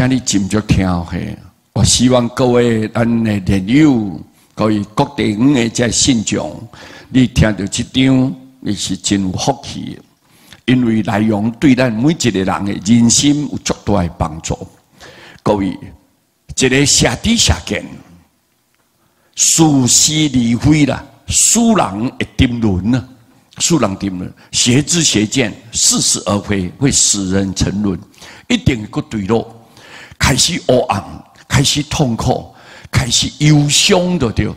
請你斟酌聽嘿。我希望各位咱的蓮友，各位各地方的這信眾，你聽著這張，你是真有福氣的，因為內容對咱每一個人的人生有足大的幫助。各位，一个邪知邪見，似是而非啦，使人會沉淪啊，使人沉淪，邪知邪見，似是而非，會使人沉淪，一定會墜落，開始黑暗，開始痛苦，開始憂傷就對，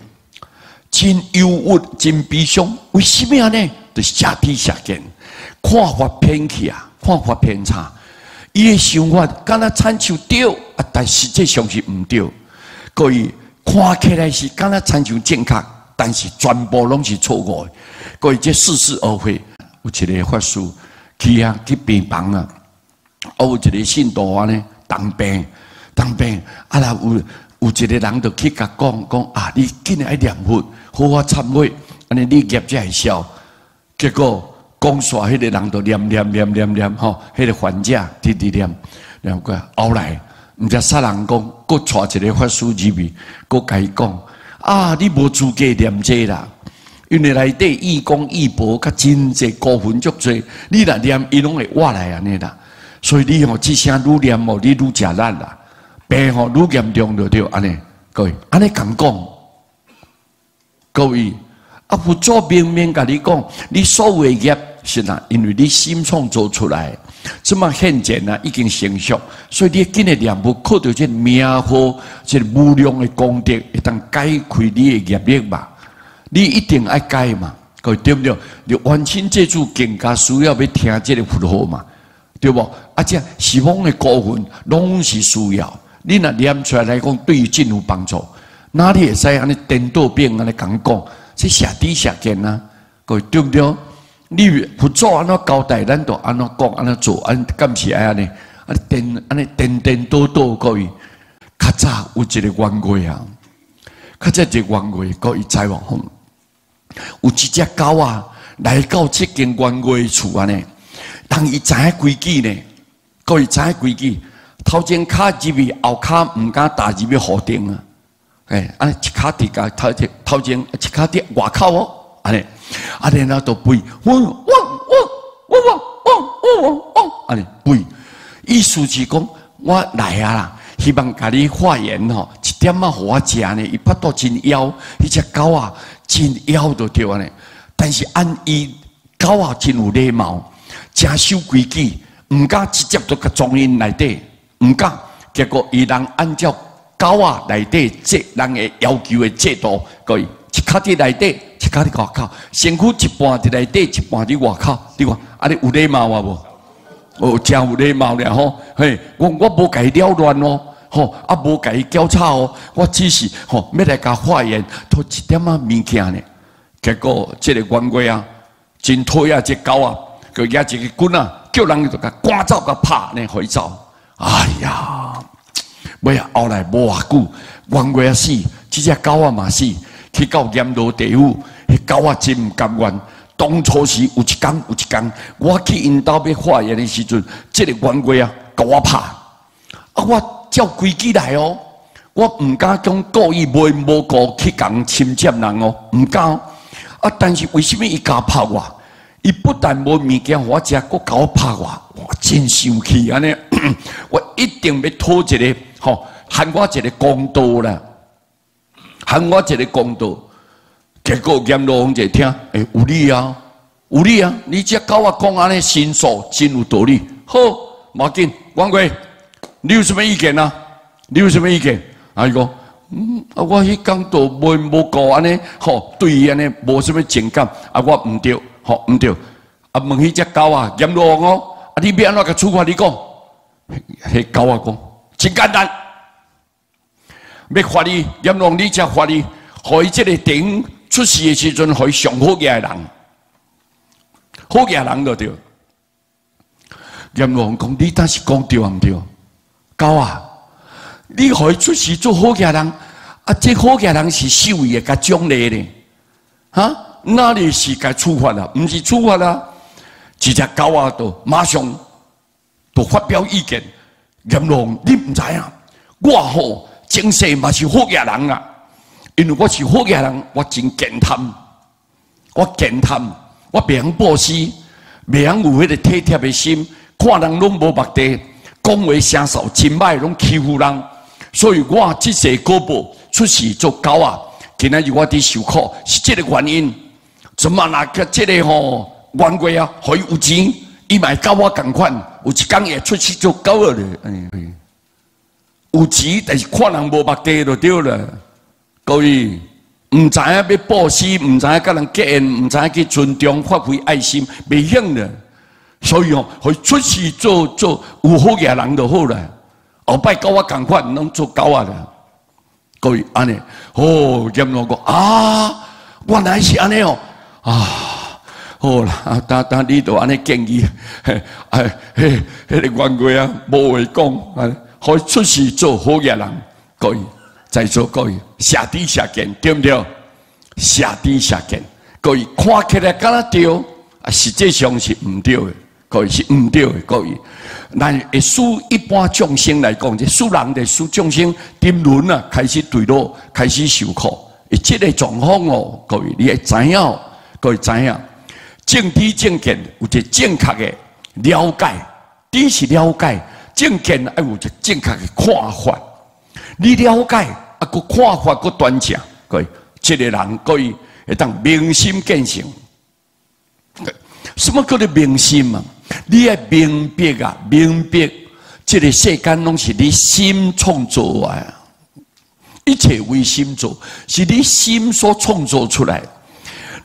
真憂鬱，真悲傷。為什麼呢？就是邪知邪見，看法偏去啊，看法偏差。伊的想法敢若親像對，啊，但實際上是毋對。各位看起來是敢若親像正確，但是全部攏是錯誤的。各位這似是而非。有一個法師去啊去病房啊，啊有一個信徒按呢重病重病，啊啦有一個人就去共講講啊，你緊愛念佛，好好懺悔，按呢你業才會消。結果講煞，彼個人就念念念念念吼，彼個患者直直念，念過後來，毋知啥人講，閣帶一個法師入去，閣共伊講啊，你無資格念這啦，因為內底義工義婆較真濟孤魂足濟，你若念伊攏會活來按呢啦，所以你吼這聲愈念哦，你愈食力啦，病吼愈嚴重就對，按呢，各位按呢共講，各位啊，佛祖明明共你講，你所有的業是啦，因為你心創造出來，這麼現前啊已經成熟，所以你緊來念佛，靠著這個名號，這個無量的功德，會當解開你的業力嘛？你一定愛解嘛？各位對毋對？你冤親債主更加需要欲聽這個佛號嘛？對無？啊，這十方的孤魂攏是需要，你若念出來來講，對伊真有幫助。哪裡會使按呢顛倒變按呢共講？這邪知邪見啊！各位對毋對？你佛祖按怎交代，咱就按怎講，按怎做，按敢是愛按呢？按呢顛按呢顛顛倒倒，各位較早有一個冤過啊，較早一個冤過，各位知無？吼，有一隻狗仔來到這間冤家厝按呢，當伊知影規矩呢，各位知影規矩，頭前跤入去，後跤毋敢踏入去雨頂啊！欸，按呢一跤佇共頭前頭前一跤佇外口哦，按呢，啊然後就吠，汪汪汪汪汪汪汪，按呢吠，意思是講我來啊啦，希望共你化緣吼，一點仔予我食呢，伊腹肚真枵，彼隻狗仔真枵就對按呢。但是按伊狗仔真有禮貌，誠守規矩，毋敢直接就共裝𪜶內底，毋敢。結果伊人按照狗仔內底這人的要求的制度，各位一跤佇內底，一跤佇外口，身軀一半佇內底，一半佇外口。你看，按呢有禮貌啊無？哦，誠有禮貌咧吼。嘿，我無共伊擾亂哦，吼，啊無共伊攪吵哦，我只是吼欲來共化緣，討一點仔物件呢。結果這個冤家啊，真討厭這狗仔，閣舉一个棍仔，叫人就共趕走，共拍呢，予伊走。哎呀！尾仔後來無偌久，冤家死，這隻狗仔嘛死，去到閻羅地府，彼狗仔真毋甘願。當初時有一工，有一工，我去𪜶兜欲化緣的時陣，這個冤家啊，共我拍，啊，我照規矩來哦，我毋敢講故意無緣無故去共侵佔人哦，毋敢。啊，但是為什麼伊共拍我？伊不但無物件予我食，閣共我拍我，我真生氣按呢，我一定欲討一個吼，還我一個公道啦，還我一個公道。結果閻羅王一聽，欸，有理啊，有理啊！你這狗仔講按呢申訴，真有道理。好，無要緊，冤家，你有啥物意見啊？你有啥物意見？啊，伊講，啊，我彼工都無緣無故按呢，吼，對伊按呢無啥物情感，啊，我毋對，吼，毋對。啊，問彼隻狗仔，閻羅王哦，啊，你欲按怎共處罰？你講，彼狗仔講，真簡單，欲罰伊，閻羅王你才罰伊，予伊這个頂出世的時陣，予伊上好額的人，好額人就對。閻羅王講，你當是講對毋對？狗仔，你予伊出世做好額人，啊，這好額人是受伊會共獎勵呢？哈？哪裡是共處罰啊？毋是處罰啊！這隻狗仔就馬上就發表意見，閻羅王，你毋知影，我吼前世嘛是好額人啊，因為我是好額人，我真健談，我健談，我袂曉布施，袂曉有彼个體貼的心，看人攏無目地，講話聲數真歹，攏欺負人，所以我這世果報出世做狗仔，今仔日我佇受苦，是這个原因。怎麼若個這个吼冤家啊，予伊有錢，伊嘛會佮我仝款，有一工會出世做狗仔咧。有錢，但是看人無目地就對了。各位毋知影欲布施，毋知影佮人結緣，毋知影去尊重、發揮愛心，袂曉咧。所以哦，予出世做有好額人就好啦。後擺佮我仝款，攏做狗仔啦。各位按呢，哦，閻羅講啊，原來是按呢哦，啊，好啦，啊，當當你都按呢建議，哎，彼彼个冤家啊，無話講，啊，予出世做好額人，各位在座各位，邪知邪見對毋對？邪知邪見，各位看起來敢若對，啊，實際上是毋對的，各位是毋對的，各位。咱會使一般眾生來講，這使人就使眾生沉淪啊，開始墜落，開始受苦。會這个狀況哦，各位你愛知影，各位知影，正知正見有一个正確的了解，知是了解，正見愛有一個正確的看法。你了解啊，閣看法閣端正，各位，這个人各位會當明心見性。什麼叫做明心啊？你愛明白啊，明白這个世間攏是你心創造的，一切唯心造，是你心所創造出來。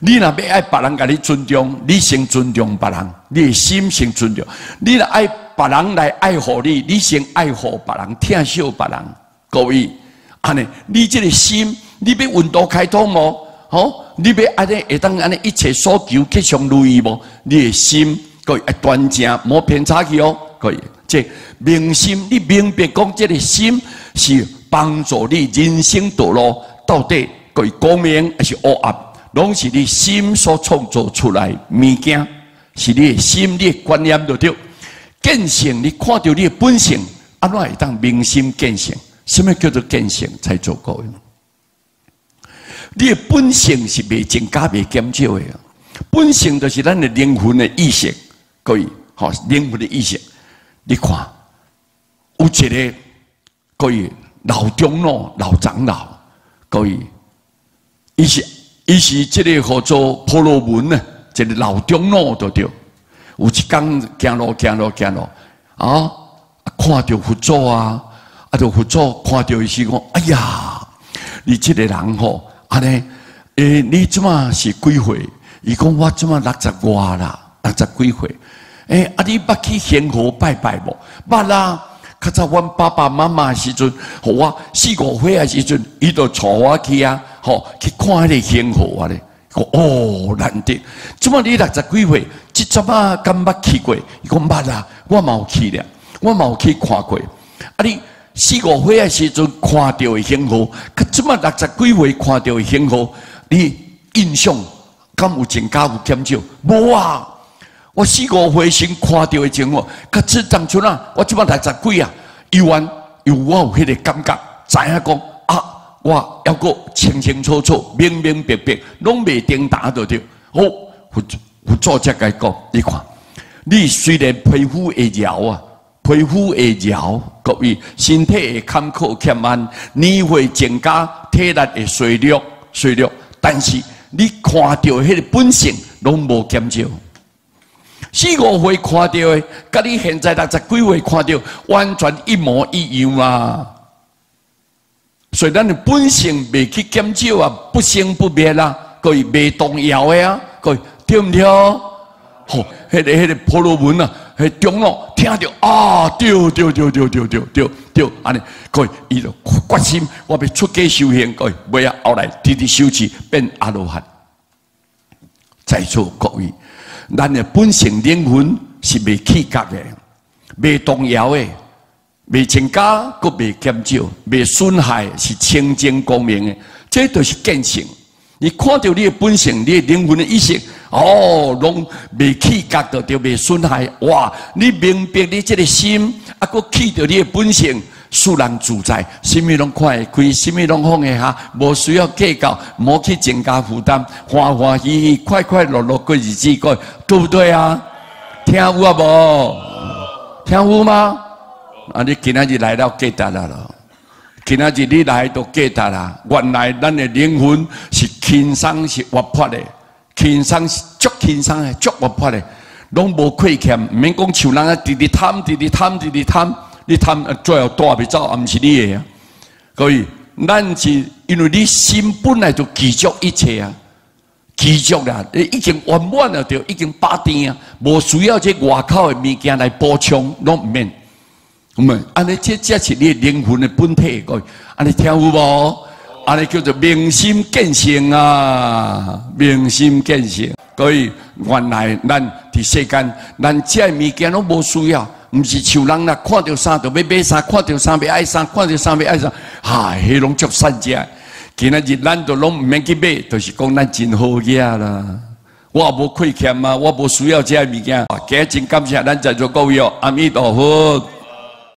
你若欲愛別人共你尊重，你先尊重別人，你的心先尊重。你若愛別人來愛護你，你先愛護別人，疼惜別人。各位，按呢，你這个心，你欲運道開通無？吼，你欲按呢會當按呢一切所求吉祥如意無？你的心各位愛端正，無偏差去哦。各位，這明心，你明白講這个心是幫助你人生道路到底各位光明還是黑暗，攏是你心所創造出來物件，是你的心，你的觀念就對。見性，你看著你的本性，按怎會當明心見性？什麼叫做見性？才做各位。你的本性是袂增加、袂減少的。本性就是咱的靈魂的意識，各位，吼，靈魂的意識。你看，有一个各位老長老、老長老，各位，伊是這个號做婆羅門呢，一个老長老就對。有一工行路行路行路，啊，看著佛祖啊，啊，就佛祖看著伊時講：哎呀，你這个人吼！按呢，欸，你這馬是幾歲？伊講我這馬六十外啦，六十幾歲。欸，啊，你捌去仙河拜拜無？捌啦。較早阮爸爸媽媽時陣，予我四五歲的時陣，伊就帶我去啊，吼，去看彼个仙河啊咧。講哦，難得。這馬你六十幾歲，這陣仔敢捌去過？伊講捌啦，我嘛有去咧，我嘛有去看過。啊，你四五歲的時陣看著的仙河，佮這馬六十幾歲看著的仙河，你印象敢有增加有減少？無啊！我四五歲時看著的情況，佮這當陣啊，我這馬六十幾啊，猶原有我有彼个感覺，知影講啊，我猶閣清清楚楚、明明白白，攏袂顛倒就對。好，佛祖才共伊講，你看，你雖然皮膚會老啊。皮膚會老，各位身體會坎坷欠安，年歲增加，體力會衰弱衰弱。但是你看著彼个本性攏無減少。四五歲看著的，佮你現在六十幾歲看著，完全一模一樣啊！所以咱的本性袂去減少啊，不生不滅啊，各位袂動搖的啊，各位對毋對？吼，彼个婆羅門啊，彼長老聽著啊，對對對對對對對對，按呢，各位伊就決心，我欲出家修行，各位尾仔後來直直修持變阿羅漢。在座各位，咱的本性靈魂是袂去角的，袂動搖的，袂增加，閣袂減少，袂損害，是清淨光明的，這就是見性。你看著你的本性，你的靈魂的意識，哦，哦，攏袂去覺著，就袂損害。哇！你明白你這个心，啊，閣去著你的本性，自然自在，啥物攏看會開，啥物攏放會下，無需要計較，無去增加負擔，歡歡喜喜、快快樂樂過日子過，對不對啊？聽有啊無？聽有嗎？啊！你今仔日來了記得啦囉。今仔日你來都記得啦。原來咱的靈魂是輕鬆是活潑的，輕鬆是足輕鬆的，足活潑的，攏無虧欠，毋免講像人啊，直直貪，直直貪，直直貪，你貪最後帶袂走，也毋是你的啊。所以，咱是因為你心本來就具足一切啊，具足啦，你已經圓滿了，就已經飽甜啊，無需要這外口的物件來補充，攏毋免。毋，按呢這才是你靈魂的本體，各位，按呢聽有無？按呢叫做明心見性啊，明心見性。所以原來咱佇世間，咱這物件攏無需要，毋是像人啦，看著衫就欲買衫，看著衫欲愛衫，看著衫欲愛衫，哈，彼攏足散食。今仔日咱都攏毋免去買，就是講咱真好額啦。我無虧欠啊，我無需要這物件。今日真感謝咱在座各位哦，阿彌陀佛。